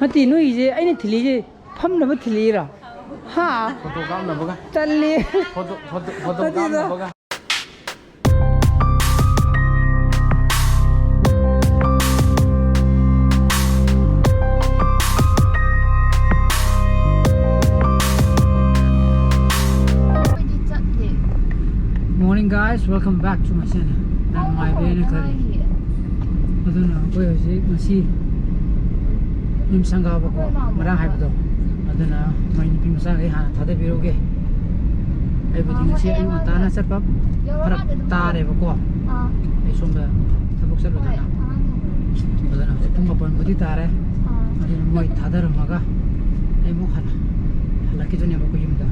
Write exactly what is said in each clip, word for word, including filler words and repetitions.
ꯅꯠꯇꯦ, ꯅꯣꯏꯒꯤꯁꯦ ꯑꯩꯅ ꯊꯤꯜꯂꯤꯁꯦ ꯐꯝꯅꯕ ꯊꯤꯜꯂꯤꯔꯣ? ꯍꯥ? ꯐꯣꯇꯣ ꯀꯥꯞꯅꯕꯒ꯫ ꯇꯜꯂꯤ꯫ ꯐꯣꯇꯣ, ꯐꯣꯇꯣ, ꯐꯣꯇꯣ ꯅꯠꯇꯦꯗ꯫ ꯀꯥꯞꯅꯕꯒ꯫ ꯑꯩꯈꯣꯏꯗꯤ ꯆꯠꯇꯦ꯫ Morning guys, welcome back to my channel. ꯌꯥꯝ ꯅꯨꯡꯉꯥꯏꯕꯅꯦꯅ ꯈꯜꯂꯤ꯫ ꯑꯗꯨꯅ ꯑꯩꯈꯣꯏ ꯍꯧꯖꯤꯛ ꯉꯁꯤ ꯌꯨꯝ ꯁꯪꯒꯥꯕꯀꯣ, ꯉꯔꯥꯡ ꯍꯥꯏꯕꯗꯣ, ꯑꯗꯨꯅ ꯃꯣꯏ ꯅꯨꯄꯤ ꯃꯆꯥꯈꯩ ꯍꯥꯟꯅ ꯊꯥꯗꯕꯤꯔꯨꯒꯦ꯫ ꯑꯩꯕꯨꯗꯤ ꯉꯁꯤ ꯑꯌꯨꯛ ꯉꯟꯇꯥꯅ ꯆꯠꯄ ꯐꯔꯛ ꯇꯥꯔꯦꯕꯀꯣ꯫ ꯑꯩ ꯁꯣꯝꯗ ꯊꯕꯛ ꯆꯠꯂꯨꯗꯅ꯫ ꯑꯗꯨꯅ ꯍꯧꯖꯤꯛ ꯄꯨꯡ ꯃꯥꯄꯟꯕꯨꯗꯤ ꯇꯥꯔꯦ꯫ ꯑꯗꯨꯅ ꯃꯣꯏ ꯊꯥꯗꯔꯝꯃꯒ ꯑꯩ ꯑꯃꯨꯛ ꯍꯜ-, ꯍꯜꯂꯛꯈꯤꯗꯣꯏꯅꯦꯕ ꯑꯩꯈꯣꯏ ꯌꯨꯝꯗ꯫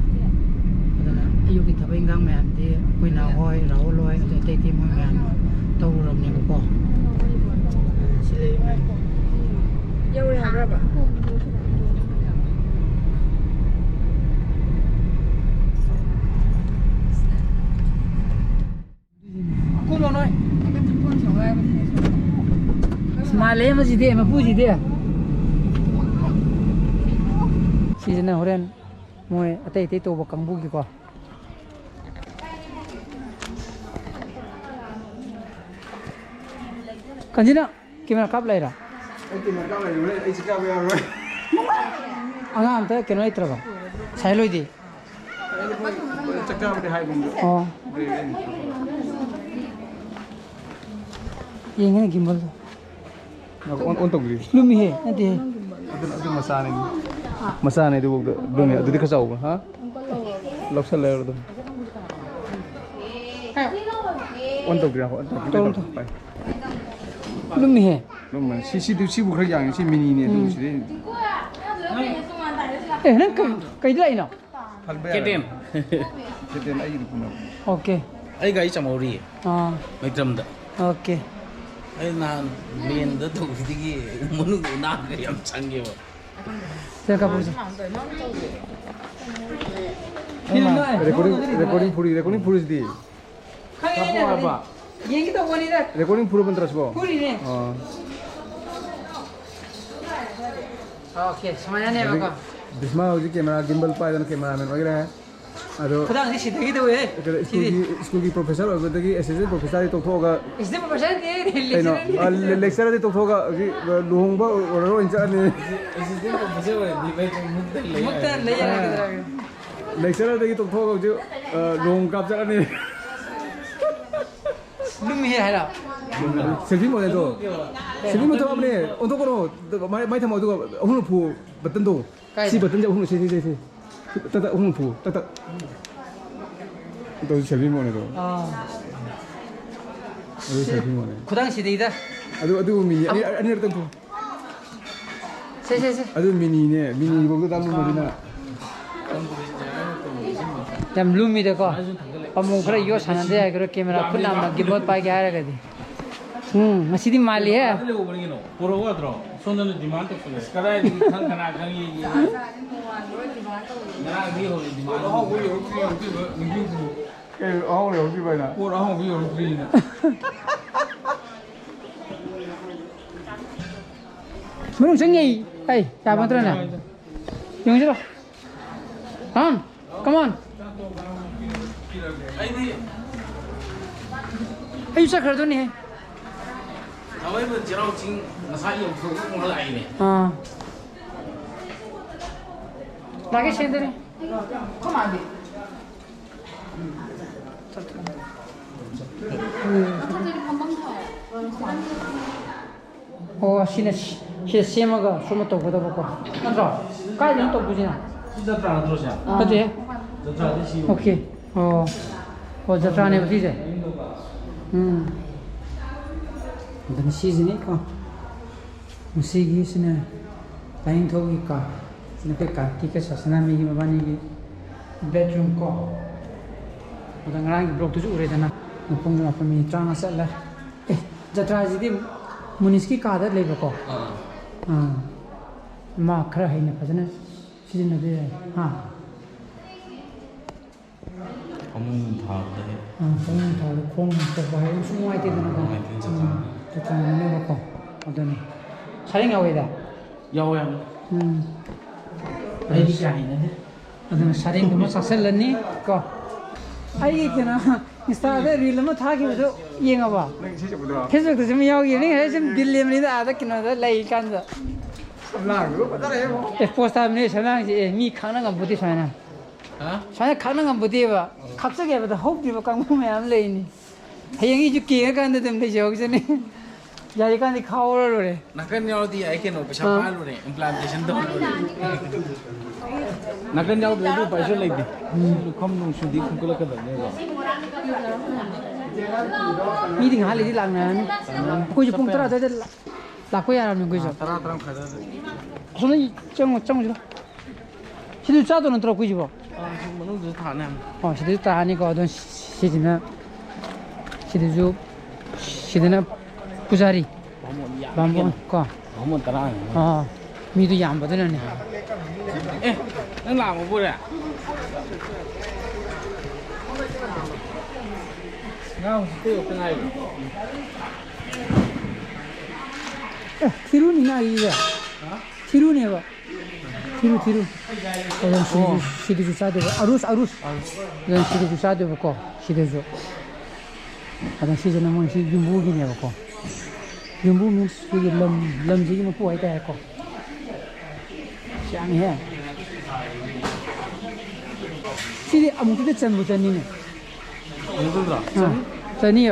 ꯑꯗꯨꯅ ꯑꯌꯨꯛꯀꯤ ꯊꯕꯛ ꯏꯟꯈꯥꯡ ꯃꯌꯥꯝꯗꯤ ꯑꯩꯈꯣꯏ ꯅꯥꯎ ꯍꯣꯏ, ꯔꯥꯍꯨꯜ ꯍꯣꯏ, ꯑꯗꯩ ꯑꯇꯩ ꯑꯇꯩ ꯃꯣꯏ ꯃꯌꯥꯝ ꯇꯧꯔꯨꯔꯕꯅꯦꯕꯀꯣ꯫ ꯁꯤ ꯂꯩ ꯃꯌꯥꯝ꯫ ꯌꯧꯔꯦ ꯍꯥꯏꯕ꯭ꯔꯕ? ꯀꯨꯝꯃꯣ ꯅꯣꯏ꯫ ꯃꯥꯜꯂꯦ ꯃꯁꯤꯗꯤ, ꯃꯄꯨꯁꯤꯗꯤ꯫ ꯁꯤꯁꯤꯅ ꯍꯣꯔꯦꯟ ꯃꯣꯏ ꯑꯇꯩ ꯑꯇꯩ ꯇꯧꯕ ꯀꯥꯡꯕꯨꯒꯤꯀꯣ꯫ ꯀꯟꯁꯤꯅ ꯀꯦꯃꯦꯔꯥ ꯀꯥꯞ ꯂꯩꯔꯥ? ꯑꯩ ꯀꯦꯃꯦꯔꯥ ꯀꯥꯞ ꯂꯩꯔꯨꯔꯦ, ꯑꯩꯁꯦ ꯀꯥꯞꯄ ꯌꯥꯔꯣꯏ꯫ ꯑꯉꯥꯡ ꯑꯝꯇ ꯀꯩꯅꯣ ꯂꯩꯇ꯭ꯔꯕ? ꯁꯥꯏ ꯂꯣꯏꯗꯤ? ꯑꯩ ꯆꯥꯛ ꯆꯥꯕꯗꯤ ꯍꯥꯏꯕꯅꯤ꯫ ꯑꯣ꯫ ꯂꯩꯔꯦ꯫ ꯌꯦꯡꯉꯦ ꯒꯤꯝꯕꯜꯗꯣ꯫ ꯑꯣꯟ, ꯑꯣꯟ ꯇꯧꯗ꯭ꯔꯤ꯫ ꯂꯨꯝꯃꯤꯍꯦ, ꯅꯠꯇꯦꯍꯦ꯫ ꯑꯗꯨ, ꯑꯗꯨ ꯃꯆꯥꯅꯤ꯫ ꯃꯆꯥꯅꯤ ꯑꯗꯨꯐꯥꯎꯗ ꯂꯨꯝꯃꯤ꯫ ꯑꯗꯨꯗꯤ ꯈꯔ ꯆꯥꯎꯕ, ꯍꯥ? ꯂꯧꯁꯜꯂꯦ ꯑꯗꯨꯝ꯫ ꯑꯣꯟ ꯇꯧꯗ꯭ꯔꯤ, ꯉꯥꯏꯈꯣ, ꯑꯣꯟ ꯇꯧꯗ꯭ꯔꯤ꯫ ꯇꯧꯔꯣ, ꯇꯧꯔꯣ꯫ ꯂꯨꯝꯃꯤꯍꯦ꯫ ꯂꯨꯝꯃꯦ꯫ ꯁꯤ, ꯁꯤꯗꯤ, ꯁꯤꯕꯨ ꯈꯔ ꯌꯥꯡꯉꯤ꯫ ꯁꯤ ꯃꯤꯅꯤꯅꯦ꯫ ꯑꯗꯨ ꯎꯝ꯫ ꯁꯤꯗꯤ꯫ ꯑꯦ, ꯅꯪ ꯀꯩ, ꯀꯩꯗ ꯂꯥꯛꯏꯅꯣ? ꯍꯜꯕ ꯌꯥꯔꯦ꯫ ꯀꯦ ꯇꯤ ꯑꯦꯝ꯫ ꯀꯦ ꯇꯤ ꯑꯦꯝ ꯑꯩꯒꯤꯗꯤ ꯄꯨꯅꯕ꯫ ꯑꯣꯀꯦ꯫ ꯑꯩ ꯒꯥꯔꯤ ꯆꯥꯝꯍꯧꯔꯤꯌꯦ꯫ ꯑꯥ꯫ ꯃꯩꯇ꯭ꯔꯝꯗ꯫ ꯑꯣꯀꯦ꯫ ꯑꯩ ꯅꯍꯥꯟ ꯃꯦꯟꯗ ꯇꯧꯕꯗꯒꯤ ꯃꯅꯨꯡꯗ ꯎꯅꯥꯒ ꯌꯥꯝ ꯆꯪꯉꯦꯕ꯫ ꯁꯦ, ꯀꯥꯄꯨꯔꯁꯦ꯫ ꯔꯦꯀꯣꯔꯗꯤꯡ, ꯔꯦꯀꯣꯔꯗꯤꯡ ꯐꯨꯔꯤ, ꯔꯦꯀꯣꯔꯗꯤꯡ ꯐꯨꯔꯤꯁꯤꯗꯤ꯫ ꯈꯪꯉꯦ, ꯀꯥꯄꯨ ꯍꯥꯏꯕ꯫ ꯌꯦꯡꯒꯦ ꯇꯧꯕꯅꯤꯗ꯫ ꯔꯦꯀꯣꯔꯗꯤꯡ ꯐꯨꯔꯕ ꯅꯠꯇ꯭ꯔꯣ ꯁꯤꯕꯣ? ꯐꯨꯔꯤꯅꯦ꯫ ꯑꯥ꯫ ꯑꯣꯀꯦ, ꯁꯨꯃꯥꯏꯅꯅꯦꯕꯀꯣ꯫ ꯕꯤꯁꯃꯥ ꯍꯧꯖꯤꯛ ꯀꯦꯃꯦꯔꯥ ꯒꯤꯝꯕꯜ ꯄꯥꯏꯗꯅ ꯀꯦꯃꯦꯔꯥꯃꯦꯟ ꯑꯣꯏꯈ꯭ꯔꯦ꯫ ꯑꯗꯣ ꯈꯨꯗꯥꯡꯁꯤ ꯁꯤꯗꯒꯤ ꯇꯧꯋꯦ꯫ ꯀꯩꯅꯣ, ꯁꯤꯗꯤ ꯁ꯭ꯀꯨꯜꯒꯤ, ꯁ꯭ꯀꯨꯜꯒꯤ ꯄ꯭ꯔꯣꯐꯦꯁꯔ ꯑꯣꯏꯕꯗꯒꯤ ꯑꯦꯁꯤꯁꯇꯦꯟ ꯄ꯭ꯔꯣꯐꯦꯁꯔꯗꯤ ꯇꯣꯛꯊꯣꯛꯑꯒ ꯑꯦꯁꯤꯁꯇꯦꯟ ꯄ꯭ꯔꯣꯐꯦꯁꯔ ꯅꯠꯇꯦ, ꯀꯩꯅꯣ, ꯂꯦꯛꯆꯔꯔꯅꯤ꯫ ꯑ, ꯂꯦ-, ꯂꯦꯛꯆꯔꯔꯗꯤ ꯇꯣꯛꯊꯣꯛꯑꯒ ꯍꯧꯖꯤꯛ ꯂꯨꯍꯣꯡꯕ ꯑꯣꯏꯔꯔꯣꯏ ꯑꯣꯏꯅ ꯆꯠꯂꯅꯤ꯫ ꯑꯦꯁꯤꯁꯇꯦꯟ ꯄ꯭ꯔꯣꯐꯦꯁꯔ ꯑꯣꯏꯔꯗꯤ ꯚꯥꯏ ꯃꯨꯛꯇ ꯂꯩ ꯃꯨꯛꯇ ꯌꯥꯔꯦ꯫ ꯂꯩ ꯌꯥꯔꯦ, ꯀꯩꯗꯧꯔꯒꯦ? ꯂꯦꯛꯆꯔꯔꯗꯒꯤ ꯇꯣꯛꯊꯣꯛꯑꯒ ꯍꯧꯖꯤꯛ, ꯑ, ꯂꯨꯍꯣꯡ ꯀꯥꯞ ꯆꯠꯂꯅꯤ꯫ ꯂꯨꯝꯃꯤꯍꯦ ꯍꯥꯏꯔꯣ? ꯁꯦꯜꯐꯤ ꯃꯣꯗꯦꯜꯗꯣ꯫ ꯁꯦꯜꯐꯤ ꯃꯣꯗꯦꯜ ꯑꯃꯅꯦ꯫ ꯑꯣꯟꯊꯣꯛꯀꯅꯣ꯫ ꯃꯥꯏ, ꯃꯥꯏ ꯊꯝꯃꯣ, ꯑꯗꯨꯒ ꯑꯍꯨꯝꯂꯛ ꯐꯨ ꯕꯇꯟꯗꯣ꯫ ꯀꯥꯏꯗ? ꯁꯤ ꯕꯇꯟꯁꯦ ꯑꯍꯨꯝꯂꯛ, ꯁꯤ, ꯁꯤ, ꯁꯤ, ꯁꯤ꯫ ꯇꯛ, ꯇꯛ, ꯑꯍꯨꯝꯂꯛ ꯐꯨ꯫ ꯇꯛ, ꯇꯛ꯫ ꯇꯧ ꯁꯦꯜꯐꯤ ꯃꯣꯗꯦꯜꯗꯣ꯫ ꯑꯥ꯫ ꯑꯗꯨ ꯁꯦꯜꯐꯤ ꯃꯣꯗꯦꯜ꯫ ꯈꯨꯗꯥꯡ ꯁꯤꯗꯩꯗ꯫ ꯑꯗꯨ, ꯑꯗꯨ ꯃꯤꯅꯤ꯫ ꯑꯅꯤ-, ꯑꯃꯨꯛ ꯑꯅꯤꯔꯛꯇꯪ ꯐꯨ꯫ ꯁꯦ, ꯁꯦ, ꯁꯦ꯫ ꯑꯗꯨ ꯃꯤꯅꯤꯅꯦ, ꯃꯤꯅꯤ ꯐꯥꯎꯗ ꯗꯥꯝ ꯂꯨꯝꯕꯗꯨꯅ꯫ ꯌꯥꯝ ꯂꯨꯝꯃꯤꯗꯀꯣ꯫ ꯄꯥꯝꯕꯣꯝ ꯈꯔ ꯌꯣꯠ ꯁꯥꯟꯅꯗ ꯌꯥꯏ, ꯀꯩꯅꯣ, ꯀꯦꯃꯦꯔꯥ ꯈꯨꯠ ꯅꯥꯝꯃ ꯒꯤꯝꯕꯜ ꯄꯥꯏꯒꯦ ꯍꯥꯏꯔꯒꯗꯤ꯫ ꯎꯝ, ꯉꯁꯤꯗꯤ ꯃꯥꯜꯂꯤꯍꯦ꯫ ꯑꯥꯗ ꯂꯩꯍꯧꯕꯅꯤ ꯀꯩꯅꯣ꯫ ꯄꯨꯔꯛꯑꯣ ꯌꯥꯗ꯭ꯔꯣ? ꯁꯣꯝꯗꯅ ꯗꯤꯃꯥꯟ ꯇꯧꯁꯜꯂꯦ꯫ ꯑꯁ, ꯀꯗꯥꯏꯗꯒꯤ ꯈꯪ-, ꯀꯅꯥ ꯈꯪꯉꯤ? ꯉꯔꯥꯡꯗꯒꯤ ꯍꯧꯔꯦ ꯗꯤꯃꯥꯟ꯫ ꯄꯣꯠ ꯑꯍꯥꯎꯕ ꯌꯧꯔꯛꯇ꯭ꯔꯤ, ꯌꯧꯔꯛꯇ꯭ꯔꯤꯕ ꯅꯤꯡꯁꯤꯡꯗ꯭ꯔꯤꯕꯣ? ꯀꯩ ꯑꯍꯥꯎꯕ ꯌꯧꯔꯛꯇ꯭ꯔꯤꯕ ꯍꯥꯏꯅ? ꯄꯣꯠ ꯑꯍꯥꯎꯕ ꯌꯧꯔꯛꯇ꯭ꯔꯤꯅ꯫ ꯃꯅꯨꯡ ꯆꯪꯉꯦ꯫ ꯑꯩ ꯌꯥꯕ ꯅꯠꯇ꯭ꯔꯅꯦ? ꯌꯦꯡꯁꯤꯔꯣ꯫ ꯍꯥ? Come on. ꯑꯩꯗꯤ ꯑꯩꯁꯨ ꯆꯠꯈ꯭ꯔꯗꯣꯏꯅꯦꯍꯦ꯫ ꯊꯥꯡꯃꯩꯕꯟ ꯆꯩꯔꯥꯎ ꯆꯤꯡ ꯉꯁꯥꯏ ꯌꯧꯊꯣꯛꯑꯒ ꯑꯃꯨꯛ ꯍꯜꯂꯛꯏꯅꯦ꯫ ꯑꯥ꯫ ꯂꯥꯛꯀꯦ ꯁꯦꯟꯗꯅꯤ꯫ ꯑꯩꯈꯣꯏ ꯃꯥꯗꯤ? ꯑꯣ, ꯁꯤꯅ ꯁꯤ-, ꯁꯤꯗ ꯁꯦꯝꯃꯒ ꯁꯨꯝꯕ ꯇꯧꯒꯗꯕꯀꯣ, ꯅꯠꯇ꯭ꯔꯣ? ꯀꯥꯏꯗꯅꯣ ꯇꯧꯗꯣꯏꯁꯤꯅ? ꯁꯤ ꯖꯇ꯭ꯔꯥ ꯅꯠꯇ꯭ꯔꯣ ꯁꯦ? ꯅꯠꯇꯦ꯫ ꯖꯇ꯭ꯔꯥꯗꯤ ꯁꯤ ꯑꯣꯀꯦ꯫ ꯑꯣ꯫ ꯑꯣ, ꯖꯇ꯭ꯔꯥꯅꯦꯕ ꯁꯤꯁꯦ? ꯎꯝ꯫ ꯑꯗꯨꯅ ꯁꯤꯁꯤꯅꯤꯀꯣ꯫ ꯃꯁꯤꯒꯤꯁꯤꯅ ꯂꯥꯏꯅꯤꯡꯊꯧꯒꯤ ꯀꯥ꯫ ꯁꯤꯅ ꯑꯩꯈꯣꯏ ꯀꯥꯔꯇꯤꯛꯀ ꯁꯍꯁꯅꯥꯃꯤꯒꯤ ꯃꯕꯥꯅꯤꯒꯤ ꯕꯦꯠꯔꯨꯝ ꯀꯣ꯫ ꯑꯗ ꯉꯔꯥꯡꯒꯤ ꯕ꯭ꯂꯣꯛꯇꯨꯁꯨ ꯎꯔꯦꯗꯅ꯫ ꯄꯨꯡ ꯃꯥꯄꯟ ꯃꯤꯅꯤꯠ ꯇꯔꯥꯃꯉꯥ ꯆꯠꯂꯦ꯫ ꯑꯦ, ꯖꯇ꯭ꯔꯥꯁꯤꯗꯤ ꯃꯨꯅꯤꯁꯀꯤ ꯀꯥꯗ ꯂꯩꯕꯀꯣ꯫ ꯑꯥ꯫ ꯑꯥ꯫ ꯃꯥ ꯈꯔ ꯍꯩꯅ ꯐꯖꯅ ꯁꯤꯖꯤꯟꯅꯕ ꯌꯥꯏ꯫ ꯍꯥ? ꯐꯃꯨꯡ ꯊꯥꯕꯗ ꯍꯦꯛ ꯑꯥ, ꯐꯃꯨꯡ ꯊꯥꯕꯗ ꯈꯣꯡ ꯅꯥꯊꯣꯛꯄ ꯍꯥꯏꯕ ꯁꯨꯝ ꯅꯨꯡꯉꯥꯏꯇꯦꯗꯅꯀꯣ꯫ ꯅꯨꯡꯉꯥꯏꯇꯦ, ꯆꯞ ꯆꯥꯅ꯫ ꯎꯝ, ꯆꯞ ꯆꯥꯅꯅꯦꯕꯀꯣ꯫ ꯑꯗꯨꯅꯤ꯫ ꯁꯥꯔꯤꯡ ꯌꯥꯎꯋꯦꯗ? ꯌꯥꯎꯋꯦ ꯍꯥꯏꯕꯅꯤ꯫ ꯎꯝ꯫ ꯑꯩꯗꯤ ꯀꯌꯥ ꯍꯩꯅꯗꯦ꯫ ꯑꯗꯨꯅ ꯁꯔꯦꯡꯗꯨꯃ ꯆꯥꯁꯤꯜꯂꯅꯤ ꯀꯣ꯫ ꯑꯩꯒꯤ ꯀꯩꯅꯣ, Insta-ꯗ reel ꯑꯃ ꯊꯥꯈꯤꯕꯗꯣ ꯌꯦꯡꯉꯕꯣ? ꯅꯪ ꯏꯁꯩ ꯁꯛꯄꯗꯨꯔꯣ? Facebook-ꯇꯁꯨ ꯌꯥꯎꯈꯤꯕꯅꯤ꯫ ꯑꯩ ꯁꯨꯝ ꯗꯤꯜ ꯂꯦꯟꯕꯅꯤꯗ, ꯑꯥꯗ ꯀꯩꯅꯣꯗ ꯂꯩꯔꯤꯀꯥꯟꯗ꯫ ꯁꯝꯂꯥꯡꯗꯨ ꯐꯖꯔꯦ ꯏꯕꯣ꯫ ꯑꯦ, post ꯊꯥꯕꯅꯦ ꯁꯝꯂꯥꯡꯁꯦ꯫ ꯑꯦ, ꯃꯤ ꯈꯪꯅ ꯉꯝꯄꯣꯠꯇꯦ ꯁꯨꯃꯥꯏꯅ꯫ ꯍꯥ? ꯁꯨꯃꯥꯏꯅ ꯈꯪꯅ ꯉꯝꯄꯣꯠꯇꯦꯕ꯫ ꯈꯥꯛꯆꯒꯦ ꯍꯥꯏꯕꯗ ꯍꯧꯗ꯭ꯔꯤꯕ ꯀꯥꯡꯕꯨ ꯃꯌꯥꯝ ꯂꯩꯅꯤ꯫ ꯍꯌꯦꯡ ꯑꯩꯁꯨ ꯀꯦꯡꯉꯀꯥꯟꯗ ꯑꯗꯨꯝ ꯂꯩꯖꯍꯧꯖꯅꯤ꯫ ꯌꯥꯔꯤꯀꯥꯟꯗꯤ ꯈꯥꯎꯔ ꯂꯣꯏꯔꯦ꯫ ꯅꯥꯀꯟ ꯌꯥꯎꯔꯗꯤ ꯌꯥꯏ ꯀꯩꯅꯣ, ꯄꯩꯁꯥ ꯑꯥ꯫ ꯄꯥꯏꯔ ꯂꯣꯏꯔꯦ, implantation ꯇꯧꯔ ꯂꯣꯏꯔꯦ꯫ ꯅꯥꯀꯟ ꯌꯥꯎꯗ꯭ꯔꯗꯤ ꯎꯄꯥꯏꯁꯨ ꯂꯩꯇꯦ꯫ ꯎꯝ꯫ ꯂꯨꯈꯝ ꯅꯨꯡꯁꯤꯗꯤ ꯈꯨꯝꯀꯠꯂꯛꯀꯗꯕꯅꯦꯕ꯫ ꯃꯤꯗꯤ ꯉꯥꯏꯍꯥꯛ ꯂꯩꯗꯤ ꯂꯥꯛꯅꯔꯅꯤ꯫ ꯑꯩꯈꯣꯏꯁꯨ ꯄꯨꯡ ꯇꯔꯥ ꯑꯗꯨꯋꯥꯏꯗ ꯂꯥꯛ-, ꯂꯥꯛꯄ ꯌꯥꯔꯕꯅꯤ ꯑꯩꯈꯣꯏꯁꯨ꯫ ꯑꯥ, ꯇꯔꯥ, ꯇꯔꯥ ꯃꯈꯥꯏ ꯑꯗꯨꯋꯥꯏꯗ꯫ ꯑꯁꯣꯝꯗ ꯆꯪꯉꯨ, ꯆꯪꯉꯨꯁꯤꯔꯣ꯫ ꯁꯤꯗꯤ ꯆꯥꯗꯧ ꯅꯠꯇ꯭ꯔꯣ ꯑꯩꯈꯣꯏꯁꯤꯕꯣ? ꯑꯥ, ꯁꯤ ꯃꯅꯨꯡꯗꯁꯨ ꯊꯥꯅꯤ ꯍꯥꯏꯕꯅꯤ꯫ ꯑꯣ, ꯁꯤꯗꯁꯨ ꯇꯥꯔꯅꯤꯀꯣ꯫ ꯑꯗꯣ ꯁꯤꯁꯤꯅ, ꯁꯤꯗꯁꯨ, ꯁꯤꯗꯅ ꯄꯨꯖꯥꯔꯤ꯫ ꯕꯥꯃꯣꯟ ꯌꯥꯝꯃꯤ ꯕꯥꯃꯣꯟ ꯀꯩꯅꯣ꯫ ꯀꯣ꯫ ꯕꯥꯃꯣꯟ ꯇꯔꯥꯅꯤ꯫ ꯑꯥ, ꯃꯤꯗꯨ ꯌꯥꯝꯕꯗꯨꯅꯅꯦ꯫ ꯑꯦ, ꯅꯪ ꯂꯥꯛꯑꯝꯃꯕꯣꯏꯔꯦ? ꯉꯥ ꯍꯧꯖꯤꯛꯇ ꯌꯧꯔꯛꯇ ꯉꯥꯏꯔꯤ꯫ ꯑꯦ, ꯊꯤꯔꯨꯅꯤ ꯉꯥꯔꯤꯁꯦ꯫ ꯍꯥ? ꯊꯤꯔꯨꯅꯦꯕ꯫ ꯊꯤꯔꯨ, ꯊꯤꯔꯨ꯫ ꯑꯗꯨꯝ ꯁꯤꯗꯁꯨ, ꯑꯣ꯫ ꯁꯤꯗꯁꯨ ꯆꯥꯗꯣꯏꯕ꯫ ꯑꯔꯨꯁ, ꯑꯔꯨꯁ꯫ ꯑꯔꯨꯁ꯫ ꯑꯗꯨꯝ ꯁꯤꯗꯁꯨ ꯆꯥꯗꯣꯏꯕꯀꯣ, ꯁꯤꯗꯁꯨ꯫ ꯑꯗꯣ ꯁꯤꯁꯤꯅ ꯃꯣꯏ ꯁꯤ ꯌꯨꯝꯕꯨꯒꯤꯅꯦꯕꯀꯣ꯫ ꯌꯨꯝꯕꯨ means ꯁꯤꯒꯤ ꯂꯝ, ꯂꯝꯁꯤꯒꯤ ꯃꯄꯨ ꯍꯥꯏꯇꯥꯔꯦꯀꯣ꯫ ꯁꯤ ꯌꯥꯝꯃꯤꯍꯦ꯫ ꯁꯤꯗꯤ ꯑꯃꯨꯛꯇꯗ ꯆꯟꯕꯨ ꯆꯟꯅꯤꯅꯦ꯫ ꯑꯃꯨꯛꯇꯗ? ꯑꯥ, ꯆꯟꯅꯤ? ꯆꯅꯤ꯫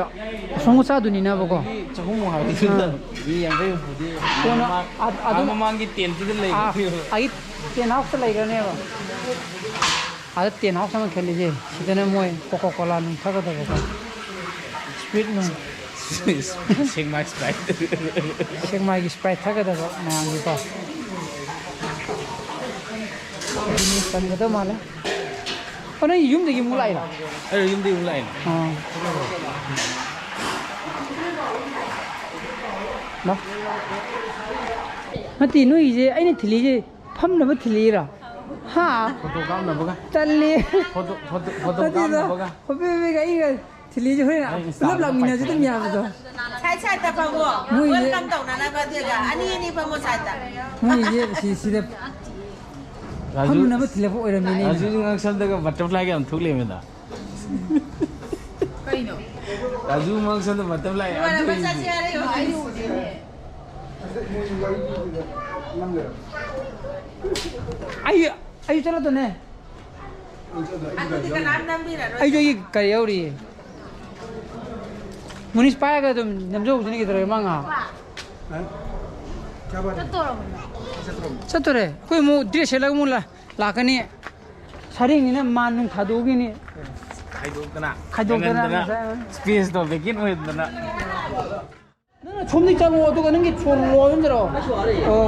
ꯑꯁꯣꯝꯒ ꯆꯥꯗꯣꯏꯅꯤꯅꯕꯀꯣ꯫ ꯑꯗꯒꯤ ꯆꯍꯨꯝ ꯍꯥꯏꯕꯗꯨꯗ ꯑꯥ꯫ ꯃꯤ ꯌꯥꯡꯈꯩ ꯍꯨꯝꯐꯨꯗꯤ ꯀꯣꯟꯅ ꯃꯃꯥꯡ-, ꯑ-, ꯑꯗꯨ ꯑꯥ, ꯃꯃꯥꯡꯒꯤ tent-ꯇꯨꯗ ꯑꯥ, ꯂꯩꯒꯅꯦꯕ꯫ ꯑꯩꯒꯤ tent house-ꯇ ꯂꯩꯈ꯭ꯔꯅꯦꯕ꯫ ꯑꯥꯗ tent house ꯑꯃ ꯈꯜꯂꯤꯁꯦ, ꯁꯤꯗꯅ ꯃꯣꯏ Coca-Cola ꯅꯨꯡ ꯊꯛꯀꯗꯕꯀꯣ꯫ Sprite ꯅꯨꯡ꯫ ꯁꯦꯛꯃꯥꯏ Sprite꯫ ꯁꯦꯛꯃꯥꯏꯒꯤ Sprite ꯊꯛꯀꯗꯕ ꯃꯌꯥꯝꯒꯤꯀꯣ꯫ ꯑꯗꯨꯅꯤ ꯆꯟꯒꯗꯕ ꯃꯥꯜꯂꯦ꯫ ꯑꯣ, ꯅꯪ ꯌꯨꯝꯗꯒꯤ ꯑꯃꯨꯛ ꯂꯥꯛꯏꯔꯣ? ꯑꯩ ꯌꯨꯝꯗꯒꯤ ꯑꯃꯨꯛ ꯂꯥꯛꯏꯅꯦ꯫ ꯑꯥ꯫ ꯂꯥꯎ꯫ ꯅꯠꯇꯦ, ꯅꯣꯏꯒꯤꯁꯦ ꯑꯩꯅ ꯊꯤꯜꯂꯤꯁꯦ ꯐꯝꯅꯕ ꯊꯤꯜꯂꯤꯔꯣ? ꯍꯥ? Photo ꯀꯥꯞꯅꯕꯒ꯫ ꯇꯜꯂꯤ꯫ Photo, photo, photo ꯅꯠꯇꯦꯗ, ꯀꯥꯞꯅꯕꯒ꯫ ꯍꯣꯕꯦ ꯍꯣꯕꯦꯒ ꯑꯩꯒ ꯊꯤꯜꯂꯤꯁꯦ ꯍꯣꯔꯦꯟ ꯑꯩ Insta-ꯗ ꯄꯨꯂꯞ ꯂꯥꯛꯃꯤꯟꯅꯔꯁꯨ ꯑꯗꯨꯝ ꯄꯥꯏꯊꯔꯛꯑꯅꯤ꯫ ꯌꯥꯕꯗꯣ꯫ ꯁꯥꯏꯠꯇ ꯐꯝꯃꯣ꯫ ꯃꯣꯏꯁꯦ ꯋꯦꯜꯀꯝ ꯇꯧꯅꯅꯕ ꯑꯗꯨꯒ ꯑꯅꯤ ꯑꯅꯤ ꯐꯝꯃꯣ ꯁꯥꯏꯠꯇ꯫ ꯃꯣꯏꯁꯦ ꯁꯤ-, ꯁꯤꯗ ꯔꯥꯖꯨ, ꯐꯝꯅꯅꯕ ꯊꯤꯜꯂꯛꯄ ꯑꯣꯏꯔꯝꯃꯤꯅꯦ꯫ ꯔꯥꯖꯨꯒꯤ ꯉꯛꯁꯝꯗꯒ butterfly ꯒ ꯌꯥꯝ ꯊꯣꯛ ꯂꯩꯔꯝꯃꯦꯗ꯫ ꯀꯩꯅꯣ? ꯔꯥꯖꯨ ꯉꯛꯁꯝꯗ butterfly ꯌꯥꯝ ꯊꯣꯛ ꯂꯩꯔꯝꯃꯦ꯫ ꯑꯩ, ꯑꯩ ꯆꯠꯂꯗꯣꯏꯅꯦ꯫ ꯑꯗꯨꯗꯤ ꯀꯅꯥꯝ ꯅꯝꯕꯤꯔꯔꯣꯏ꯫ ꯑꯩꯁꯨ ꯑꯩꯒꯤ ꯀꯔꯤ ꯌꯥꯎꯔꯤꯌꯦ꯫ ꯃꯨꯅꯤꯁ ꯄꯥꯏꯔꯒ ꯑꯗꯨꯝ ꯅꯝꯖꯍꯧꯗꯣꯏꯅꯤ ꯀꯩꯗꯧꯔꯒꯦ ꯃꯥ ꯉꯥꯏꯍꯥꯛ꯫ ꯆꯠꯇꯣꯔꯦ꯫ ꯑꯩꯈꯣꯏ ꯑꯃꯨꯛ dress ꯁꯦꯠꯂꯒ ꯑꯃꯨꯛ ꯂꯥ-, ꯂꯥꯛꯀꯅꯤ꯫ ꯁꯔꯦꯡꯅꯤꯅ ꯃꯥꯟ ꯅꯨꯡ ꯊꯥꯗꯣꯛꯈꯤꯅꯤ꯫ ꯈꯥꯏꯗꯣꯛꯇꯅ, ꯈꯥꯏꯗꯣꯛꯇꯅ ꯌꯥꯡꯍꯟꯗꯅ, ꯉꯁꯥꯏ space ꯇꯣ vacant ꯑꯣꯏꯍꯟꯗꯅ꯫ ꯅꯪꯅ ꯁꯣꯝꯗꯒꯤ ꯆꯠꯂꯣ, ꯑꯗꯨꯒ ꯅꯪꯒꯤ ꯁꯣꯔ ꯂꯣꯏꯔꯣꯝꯗꯔꯣ? ꯑꯣ꯫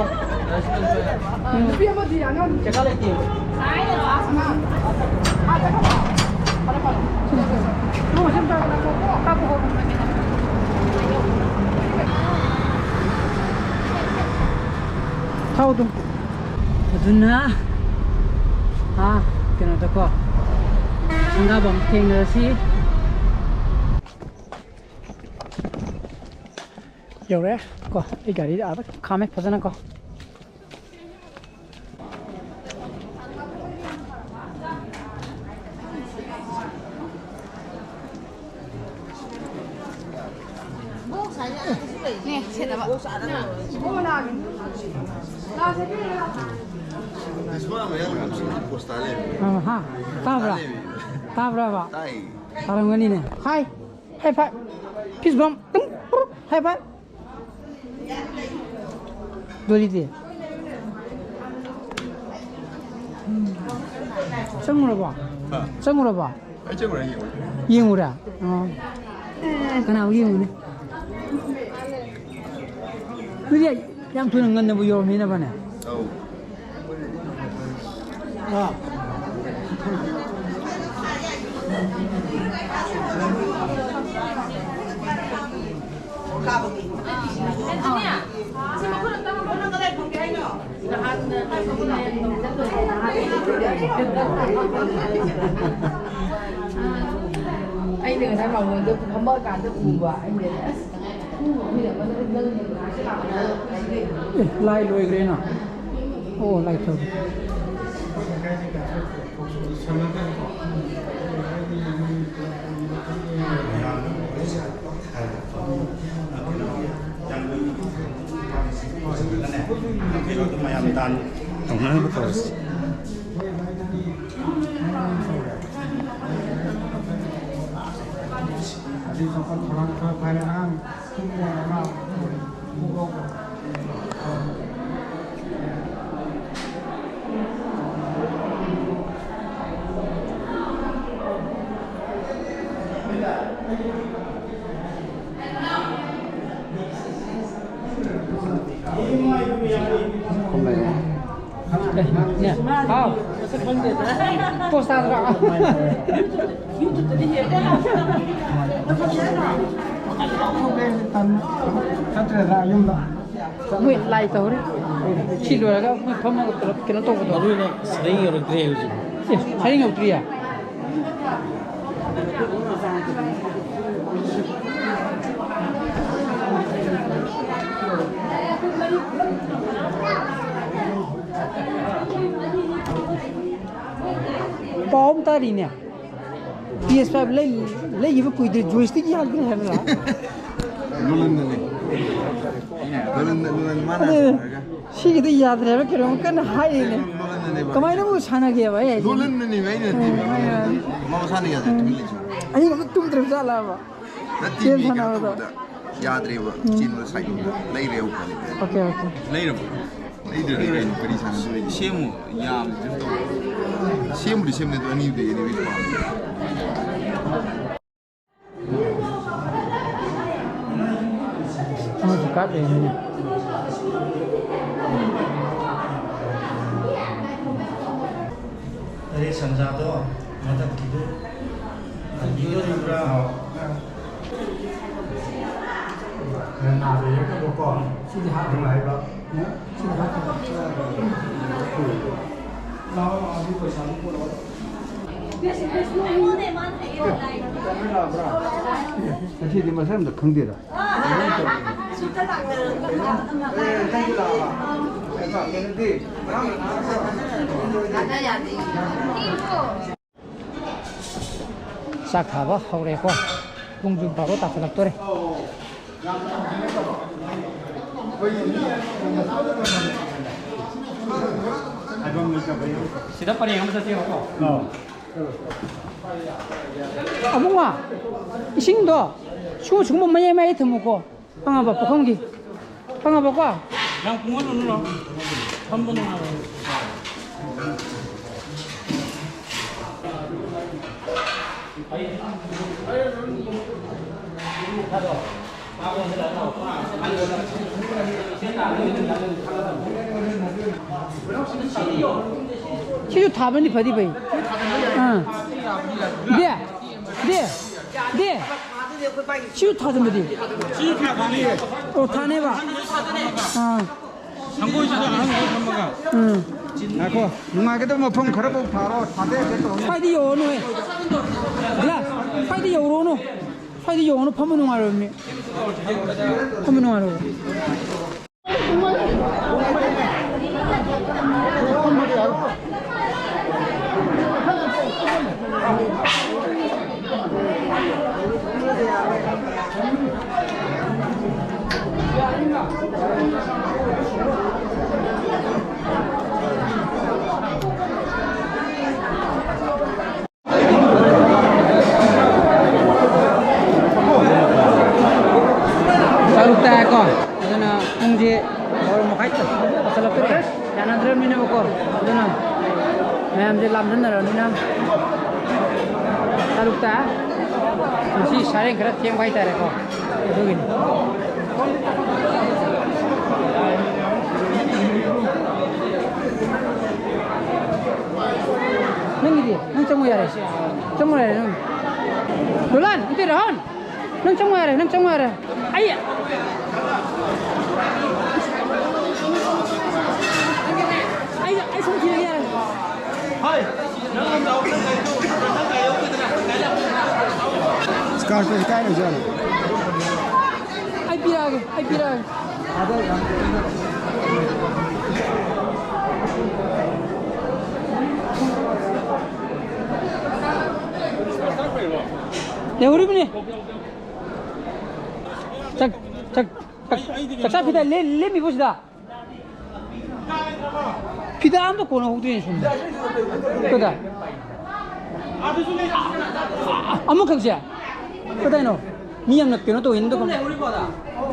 ꯎꯝ꯫ ꯅꯨꯄꯤ ꯑꯃꯗꯤ ꯑꯉꯥꯡ ꯆꯦꯀꯥ ꯂꯩꯇꯦ꯫ ꯊꯥꯎ ꯑꯗꯨꯝ꯫ ꯑꯗꯨꯅ, ꯑꯥ, ꯀꯩꯅꯣꯗꯀꯣ, ꯁꯪꯒꯥꯕꯝ ꯊꯦꯡꯅꯔꯁꯤ꯫ ꯌꯧꯔꯦ ꯀꯣ, ꯑꯩ ꯒꯥꯔꯤꯗ ꯑꯥꯗ ꯈꯥꯝꯃꯦ ꯐꯖꯅ ꯀꯣ꯫ ꯑ, ꯍꯥ, ꯇꯥꯕ꯭ꯔꯥ? ꯇꯥꯕ꯭ꯔꯥꯕ? ꯇꯥꯏ꯫ ꯇꯥꯔꯝꯒꯅꯤꯅꯦ꯫ ꯍꯥꯏ꯫ High five. Fist bump. ꯇꯨꯝ, ꯄ꯭ꯔꯨꯞ. High five. ꯗꯣꯂꯤꯗꯤ? ꯆꯪꯉꯨꯔꯕꯣ? ꯍꯥ? ꯆꯪꯉꯨꯔꯕꯣ? ꯑꯩ ꯆꯪꯉꯨꯔꯦ, ꯌꯦꯡꯉꯨꯔꯦ꯫ ꯌꯦꯡꯉꯨꯔꯦ? ꯑꯣ꯫ ꯀꯅꯥꯕꯨ ꯌꯦꯡꯉꯨꯅꯤ? ꯑꯗꯨꯗꯤ ꯌꯥꯝ ꯊꯨꯅ ꯉꯟꯅꯕꯨ ꯌꯧꯔꯝꯃꯤꯅꯕꯅꯦ꯫ ꯑꯧ꯫ ꯑꯩꯅ ꯉꯁꯥꯏ ꯃꯉꯣꯟꯗ ꯐꯝꯃꯛꯑꯀꯥꯟꯗ ꯎꯕ꯫ ꯑꯩꯅ ꯑꯁ ꯑꯦ, ꯂꯥꯏ ꯂꯣꯏꯈ꯭ꯔꯦꯅ꯫ ꯑꯣ, ꯂꯥꯏ ꯇꯧꯔꯤ꯫ ꯃꯌꯥꯝ ꯇꯧꯅꯅꯕ ꯇꯧꯔꯁꯤ꯫ ꯑꯗꯨ ꯆꯥꯎꯈꯠ ꯊꯧꯔꯥꯡ ꯈꯔ ꯐꯔꯦ꯫ ꯑꯉꯥꯡ ꯄꯨꯡ ꯑꯃ ꯍꯥꯎ꯫ ꯄꯣꯁ ꯇꯥꯗ꯭ꯔꯣ? ꯆꯠꯇ꯭ꯔꯦꯗ ꯌꯨꯝꯗ꯫ ꯃꯣꯏ ꯂꯥꯏ ꯇꯧꯔꯤ꯫ ꯁꯤ ꯂꯣꯏꯔꯒ ꯃꯣꯏ ꯐꯝꯃꯒ ꯄꯨꯂꯞ ꯀꯩꯅꯣ ꯇꯧꯕꯗꯣ꯫ ꯃꯔꯨ ꯑꯣꯏꯅ ꯁꯔꯦꯡ ꯌꯧꯔꯛꯇ꯭ꯔꯦ ꯍꯧꯖꯤꯛ꯫ ꯑꯦ, ꯁꯔꯦꯡ ꯌꯧꯔꯛꯇ꯭ꯔꯤꯌꯦ? ꯄꯥꯎ ꯑꯃ ꯇꯥꯔꯤꯅꯦ꯫ ꯄꯤ ꯑꯦꯁ ꯐꯥꯏꯚ ꯂꯩ-, ꯂꯩꯈꯤꯕ ꯀꯨꯏꯗ꯭ꯔꯤ, ꯖꯣꯏꯁꯇꯤꯛ ꯌꯥꯗ꯭ꯔꯦ ꯍꯥꯏꯕ꯭ꯔꯥ? ꯂꯣꯂꯟꯗꯅꯦ꯫ ꯂꯣꯂꯟꯗ, ꯂꯣꯂꯟ ꯃꯥꯅ ꯑꯗꯨ ꯁꯥꯟꯅꯔꯒ꯫ ꯁꯤꯒꯤꯗꯤ ꯌꯥꯗ꯭ꯔꯦ ꯍꯥꯏꯕ ꯀꯩꯅꯣꯝ ꯀꯟꯅ ꯍꯥꯏꯔꯤꯅꯦ꯫ ꯂꯣꯂꯟꯗꯅꯦꯕ꯫ ꯀꯃꯥꯏꯅꯕꯨ ꯁꯥꯟꯅꯒꯦꯕ ꯑꯩ ꯍꯥꯏꯁꯦ? ꯂꯣꯂꯟꯗꯅꯦꯕ ꯑꯩꯅ ꯅꯠꯇꯦꯕ꯫ ꯎꯝ, ꯎꯝ꯫ ꯃꯥ ꯃꯁꯥꯅ ꯌꯥꯗ꯭ꯔꯦ, ꯇꯨꯃꯤꯟ ꯂꯩꯁꯦ꯫ ꯑꯍꯤꯡ ꯑꯃ ꯇꯨꯝꯗ꯭ꯔꯕ ꯖꯥꯠꯂꯕ? ꯅꯠꯇꯦ, ꯒꯦꯝ ꯃꯤ ꯀꯩꯅꯣ ꯁꯥꯟꯅꯕꯗ? ꯇꯧꯕꯗ ꯌꯥꯗ꯭ꯔꯦꯕ꯫ ꯎꯝ꯫ ꯆꯦꯟꯕꯗ ꯁꯥꯏꯠ ꯂꯣꯝꯗ꯫ ꯂꯩꯔꯦ, ꯎꯄꯥꯏ ꯂꯩꯇꯦ꯫ Okay, okay. ꯂꯩꯔꯕꯣ? ꯂꯩꯗ꯭ꯔꯗꯤ ꯀꯩꯅꯣ ꯀꯔꯤ ꯁꯥꯟꯅꯗꯣꯏꯅꯣ? ꯁꯦꯝꯃꯨ, ꯌꯥꯝꯗ꯭ꯔꯁꯨ ꯇꯧ꯫ ꯁꯦꯝꯕꯨꯗꯤ ꯁꯦꯝꯅꯤ, ꯑꯗꯣ ꯑꯅꯤꯗꯨꯗꯤ ꯑꯩꯗꯤ ꯄꯥꯝꯃꯦ꯫ ꯑꯃꯁꯨ ꯀꯥꯞ ꯂꯩꯔꯝꯃꯤꯅꯦ꯫ ꯇꯔꯦꯠ ꯁꯟꯖꯥꯗꯣ ꯃꯊꯛꯀꯤꯗꯨ ꯍꯟꯕꯤꯗꯣꯔꯤꯕ꯭ꯔꯥ? ꯈꯔ ꯅꯥꯗ ꯌꯦꯛꯅꯕꯀꯣ꯫ ꯁꯤꯗꯤ ꯍꯥꯞꯄ ꯅꯨꯡꯉꯥꯏꯕ꯫ ꯁꯤꯗꯤ ꯍꯥꯞꯄ꯫ ꯂꯥꯛꯑꯣ, ꯂꯥꯛꯑꯣ, ꯑꯗꯨ ꯄꯩꯁꯥꯗꯨ ꯄꯨꯔꯛꯑꯣ꯫ ꯉꯁꯤꯗꯤ ꯃꯁꯥ ꯑꯝꯇ ꯈꯪꯗꯦꯗ꯫ ꯆꯥꯛ ꯊꯥꯕ ꯍꯧꯔꯦꯀꯣ꯫ ꯄꯨꯡꯁꯨ ꯕꯥꯔꯣ ꯇꯥꯁꯤꯜꯂꯛꯇꯣꯔꯦ꯫ ꯁꯤꯗ ꯄꯔꯦꯡ ꯑꯃ ꯆꯠꯁꯦꯕꯀꯣ꯫ ꯑꯕꯨꯡꯉꯣ, ꯏꯁꯤꯡꯗꯣ ꯁꯨ-, ꯁꯨꯒꯨꯝꯕ ꯃꯌꯥꯏ ꯃꯌꯥꯏ ꯊꯝꯃꯨꯀꯣ꯫ ꯈꯪꯉꯕ? ꯄꯨꯈꯝꯒꯤ꯫ ꯈꯪꯉꯕꯀꯣ? ꯌꯥꯝ ꯀꯨꯡꯍꯜꯂꯨꯅꯨ꯫ ꯐꯝꯕ ꯅꯨꯡꯉꯥꯏꯔꯣꯏ꯫ ꯁꯤꯁꯨ ꯊꯥꯕꯅꯤ ꯐꯗꯤ ꯐꯩ꯫ ꯑꯥ꯫ ꯗꯦ, ꯗꯦ, ꯗꯦ꯫ ꯁꯤꯁꯨ ꯊꯥꯖꯟꯕꯗꯤ? ꯁꯤꯁꯨ ꯊꯥꯗꯣꯏꯅꯦ꯫ ꯑꯣ, ꯊꯥꯅꯦꯕ? ꯑꯥ꯫ ꯁꯪꯒꯣꯏꯁꯤꯗ ꯑꯍꯟ ꯈꯔ ꯐꯝꯃꯒ꯫ ꯎꯝ꯫ ꯉꯥꯏꯈꯣ, ꯅꯨꯡꯉꯥꯏꯒꯗꯕ ꯃꯐꯝ ꯈꯔꯐꯥꯎ ꯊꯥꯔꯣ, ꯊꯥꯗ ꯌꯥꯗꯦ ꯇꯧꯔꯅꯤ꯫ ꯁ꯭ꯋꯥꯏꯗ ꯌꯧꯔꯨꯅꯨꯍꯦ꯫ ꯒ꯭ꯂꯥꯁ, ꯁ꯭ꯋꯥꯏꯗ ꯌꯧꯔꯨꯅꯨ꯫ ꯁ꯭ꯋꯥꯏꯗ ꯌꯧꯔꯨꯅꯨ, ꯐꯝꯕ ꯅꯨꯡꯉꯥꯏꯔꯣꯏꯃꯤ꯫ ꯐꯝꯕ ꯅꯨꯡꯉꯥꯏꯔꯣꯏ꯫ ꯇꯔꯨꯛ ꯇꯥꯔꯦꯀꯣ꯫ ꯑꯗꯨꯅ ꯄꯨꯡꯁꯦ ꯕꯥꯔꯣ ꯃꯈꯥꯏ ꯇꯥꯁꯜꯂꯛꯇꯣꯔꯦ꯫ ꯌꯥꯅꯗ꯭ꯔꯕꯅꯤꯅꯕꯀꯣ꯫ ꯑꯗꯨꯅ ꯃꯌꯥꯝꯁꯦ ꯂꯥꯝꯖꯟꯅꯔꯕꯅꯤꯅ ꯇꯔꯨꯛꯇ ꯉꯁꯤ ꯁꯥꯔꯦꯡ ꯈꯔ ꯊꯦꯡꯕ ꯍꯥꯏꯇꯥꯔꯦꯀꯣ꯫ ꯑꯗꯨꯒꯤꯅꯤ꯫ ꯅꯪꯒꯤꯗꯤ? ꯅꯪ ꯆꯪꯉꯣ ꯌꯥꯔꯦ꯫ ꯆꯪꯉꯣ ꯌꯥꯔꯦ ꯅꯪ꯫ ꯔꯣꯂꯥꯟ, ꯅꯠꯇꯦ, ꯔꯥꯍꯨꯜ꯫ ꯅꯪ ꯆꯪꯉꯣ ꯌꯥꯔꯦ, ꯅꯪ ꯆꯪꯉꯣ ꯌꯥꯔꯦ꯫ ꯑꯩ, ꯑꯩ, ꯑꯩ ꯁꯨꯝ ꯊꯤꯔꯒꯦ ꯌꯥꯔꯦ꯫ ꯁ꯭ꯀꯥꯔꯐꯁꯦ ꯀꯥꯏ ꯂꯩꯖꯥꯠꯅꯣ? ꯄꯤꯔꯛꯑꯒꯦ꯫ ꯂꯩꯍꯧꯔꯤꯕꯅꯤ꯫ ꯆꯥꯛ, ꯆꯥꯛ, ꯆꯥꯛ, ꯆꯥꯛꯆꯥ ꯐꯤꯗ ꯂꯦ-, ꯂꯦꯝꯃꯤꯕꯣ ꯁꯤꯗ? ꯐꯤꯗꯥ ꯑꯝꯇ ꯀꯣꯟꯅꯍꯧꯗ꯭ꯔꯦꯅꯦ ꯁꯣꯝꯗ꯫ ꯀꯗꯥꯏ? ꯑꯃꯈꯛꯁꯦ? ꯀꯗꯥꯏꯅꯣ? ꯃꯤ ꯌꯥꯝꯅ ꯀꯩꯅꯣ ꯇꯧꯋꯤꯅꯦ, ꯑꯗꯨꯒ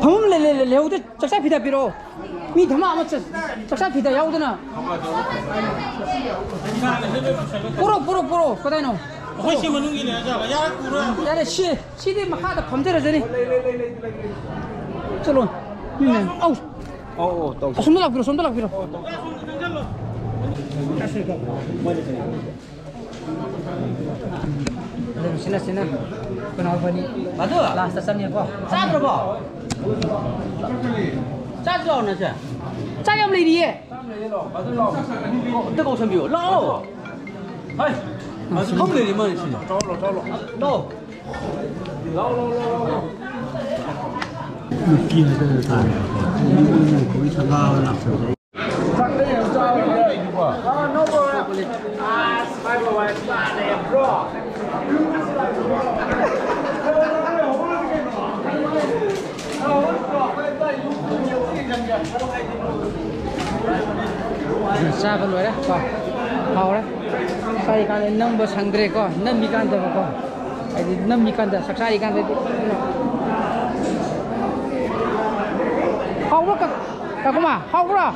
ꯐꯃꯨꯡ ꯂꯩ-, ꯂꯩ-, ꯂꯩ-, ꯂꯩꯍꯧꯗꯦ꯫ ꯆꯥꯛꯆꯥ ꯐꯤꯗꯥ ꯄꯤꯔꯛꯑꯣ꯫ ꯃꯤ ꯙꯃꯥ ꯑꯃ ꯆꯠ-, ꯆꯥꯛꯆꯥ ꯐꯤꯗꯥ ꯌꯥꯎꯗꯅ꯫ ꯄꯨꯔꯛꯑꯣ, ꯄꯨꯔꯛꯑꯣ, ꯄꯨꯔꯛꯑꯣ꯫ ꯀꯗꯥꯏꯅꯣ? ꯑꯩꯈꯣꯏ ꯁꯤ ꯃꯅꯨꯡꯒꯤꯅꯦ ꯍꯥꯏꯖꯕ꯫ ꯌꯥꯔꯦ, ꯀꯨꯔꯣꯏ꯫ ꯌꯥꯔꯦ, ꯁꯤ, ꯁꯤꯗꯤ ꯃꯈꯥꯗ ꯐꯝꯖꯔꯖꯅꯤ꯫ ꯆꯠꯂꯣ꯫ ꯃꯤ ꯃꯌꯥꯝ꯫ ꯑꯧ꯫ ꯑꯧ, ꯑꯧ, ꯇꯧ꯫ ꯑꯁꯣꯝꯗ ꯂꯥꯛꯄꯤꯔꯣ, ꯑꯁꯣꯝꯗ ꯂꯥꯛꯄꯤꯔꯣ꯫ ꯑꯗꯨꯝ ꯁꯤꯅ, ꯁꯤꯅ ꯀꯩꯅꯣ ꯑꯩꯈꯣꯏꯅꯤ ꯃꯗꯨ? Last ꯆꯪꯉꯦꯀꯣ꯫ ꯆꯥꯗ꯭ꯔꯕꯣ? ꯆꯥꯁꯤ ꯂꯥꯛꯑꯣ, ꯅꯁꯦ꯫ ꯆꯥꯛ ꯌꯥꯝ ꯂꯩꯔꯤꯌꯦ꯫ ꯑꯝꯇ ꯀꯧꯁꯟꯕꯤꯌꯣ꯫ ꯂꯥꯛꯑꯣ꯫ ꯍꯥꯏ, ꯃꯗꯨ ꯐꯝ ꯂꯩꯔꯤ ꯃꯥꯅꯤ ꯁꯤꯗ꯫ ꯂꯥꯛꯑꯣ꯫ ꯅꯨꯄꯤ ꯍꯥꯏꯗꯅ ꯇꯥꯔꯦ꯫ ꯃꯤ ꯑꯣꯏꯅ ꯑꯩꯈꯣꯏꯒꯤ ꯁꯪꯒꯥꯕ ꯂꯥꯛꯆꯕꯗ꯫ ꯆꯥꯕ ꯂꯣꯏꯔꯦ ꯀꯣ, ꯍꯥꯎꯔꯦ꯫ ꯆꯥꯔꯤꯀꯥꯟꯗ ꯅꯝꯕ ꯁꯪꯗ꯭ꯔꯦꯀꯣ, ꯅꯝꯃꯤꯀꯥꯟꯗꯕꯀꯣ, ꯍꯥꯏꯗꯤ ꯅꯝꯃꯤꯀꯥꯟꯗ, ꯆꯥꯛ ꯆꯥꯔꯤꯀꯥꯟꯗꯗꯤ꯫ ꯍꯥꯎꯕ꯭ꯔꯣ ꯀ-, ꯀꯀꯨꯃꯥ? ꯍꯥꯎꯕ꯭ꯔꯣ?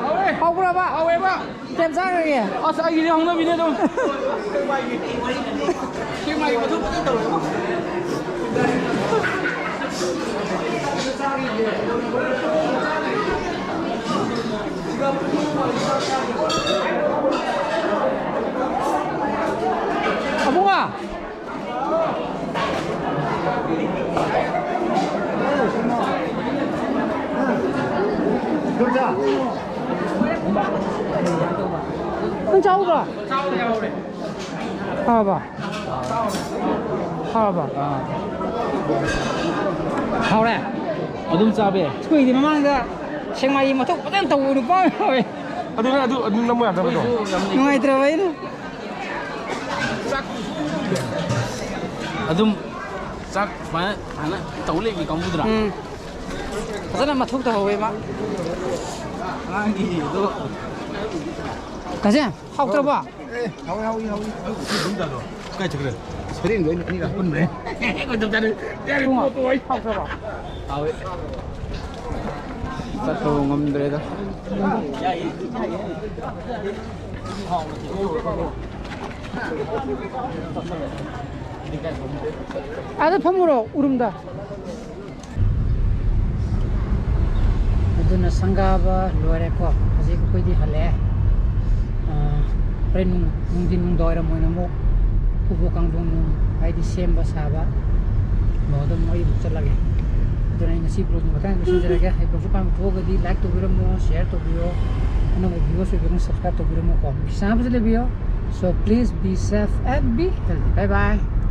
ꯍꯥꯎꯋꯦ꯫ ꯍꯥꯎꯕ꯭ꯔꯣꯕ? ꯍꯥꯎꯋꯦꯕ꯫ ꯀꯌꯥꯝ ꯆꯥꯈ꯭ꯔꯒꯦ? ꯑꯁ, ꯑꯩꯒꯤꯗꯤ ꯍꯧꯅꯕꯤꯅꯦ ꯑꯗꯨꯝ꯫ ꯁꯦꯛꯃꯥꯏꯒꯤ ꯃꯊꯧ ꯐꯖꯅ ꯇꯧꯔꯦꯕꯣ꯫ ꯑꯕꯨꯡꯉꯣ! ꯅꯪ ꯆꯥꯍꯧꯗ꯭ꯔꯣ? ꯍꯥꯎꯔꯕꯣ? ꯍꯥꯎꯔꯕꯣ? ꯍꯥꯎꯔꯦ? ꯑꯗꯨꯝ ꯆꯥꯕ ꯌꯥꯏ꯫ ꯁ꯭ꯀꯨꯜꯒꯤ ꯃꯃꯥꯡꯗ ꯁꯦꯛꯃꯥꯏꯒꯤ ꯃꯊꯧ ꯐꯖꯅ ꯇꯧꯕ ꯅꯨꯄꯥ ꯑꯃ ꯌꯥꯎꯋꯦ꯫ ꯑꯗꯨꯅ ꯑꯗꯨ ꯑꯗꯨꯝ ꯅꯝꯕ ꯌꯥꯗꯕꯗꯣ꯫ ꯅꯨꯡꯉꯥꯏꯇ꯭ꯔꯕ ꯑꯩꯅ꯫ ꯑꯗꯨꯝ ꯆꯥꯛ ꯁꯨꯃꯥꯏꯅ ꯁꯨꯃꯥꯏꯅ ꯇꯧ ꯂꯩꯕꯤ ꯀꯥꯡꯕꯨꯗꯨꯔꯥ? ꯎꯝ꯫ ꯐꯖꯅ ꯃꯊꯧ ꯇꯧꯍꯧꯋꯦ ꯃꯥ꯫ ꯑꯉꯥꯡꯒꯤꯗꯣ꯫ ꯀꯖꯦ, ꯍꯥꯎꯇ꯭ꯔꯕꯣ? ꯑꯦ, ꯍꯥꯎꯋꯤ, ꯍꯥꯎꯋꯤ, ꯍꯥꯎꯋꯤ꯫ ꯀꯥꯏ ꯆꯠꯈ꯭ꯔꯦ? ꯁꯔꯦꯡꯗꯣ ꯑꯩꯅ ꯑꯅꯤꯔꯛ ꯍꯥꯞꯄꯟꯕꯅꯦ꯫ ꯏꯕꯨꯡꯉꯣ, ꯍꯥꯎꯇ꯭ꯔꯕꯣ? ꯍꯥꯎꯋꯤ꯫ ꯆꯠꯄꯕꯨ ꯉꯝꯗ꯭ꯔꯦꯗ꯫ ꯑꯥꯗ ꯐꯝꯃꯨꯔꯣ, ꯎꯔꯨꯝꯗ꯫ ꯑꯗꯨꯅ ꯁꯪꯒꯥꯕ ꯂꯣꯏꯔꯦꯀꯣ꯫ ꯍꯧꯖꯤꯛ ꯑꯩꯈꯣꯏꯗꯤ ꯍꯜꯂꯛꯑꯦ꯫ ꯑꯥ, ꯍꯣꯔꯦꯟ ꯅꯨꯡ-, ꯅꯨꯡꯊꯤꯟ ꯅꯨꯡꯗꯥꯡꯋꯥꯏꯔꯝ ꯑꯣꯏꯅ ꯑꯃꯨꯛ ꯎꯕ ꯀꯥꯡꯗꯣꯟ ꯅꯨꯡ, ꯍꯥꯏꯗꯤ ꯁꯦꯝꯕ ꯁꯥꯕ, ꯂꯣ ꯑꯗꯨꯝ ꯑꯩ ꯑꯃꯨꯛ ꯆꯠꯂꯒꯦ꯫ ꯑꯗꯨꯅ ꯑꯩ ꯉꯁꯤ vlogꯁꯤ ꯃꯇꯥꯡ ꯂꯣꯏꯁꯤꯟꯖꯔꯒꯦ꯫ ꯑꯩ vlogꯁꯤ ꯄꯥꯝꯕ ꯊꯣꯛꯑꯒꯗꯤ like ꯇꯧꯕꯤꯔꯝꯃꯣ, share ꯇꯧꯕꯤꯌꯣ, ꯑꯅꯧꯕ viewers ꯑꯣꯏꯕꯤꯔꯒꯅ subscribe ꯇꯧꯕꯤꯔꯝꯃꯣꯀꯣ꯫ ꯃꯤꯁꯥꯟꯅꯕꯁꯨ ꯂꯩꯕꯤꯌꯣ꯫ So please be safe and be healthy. Bye bye.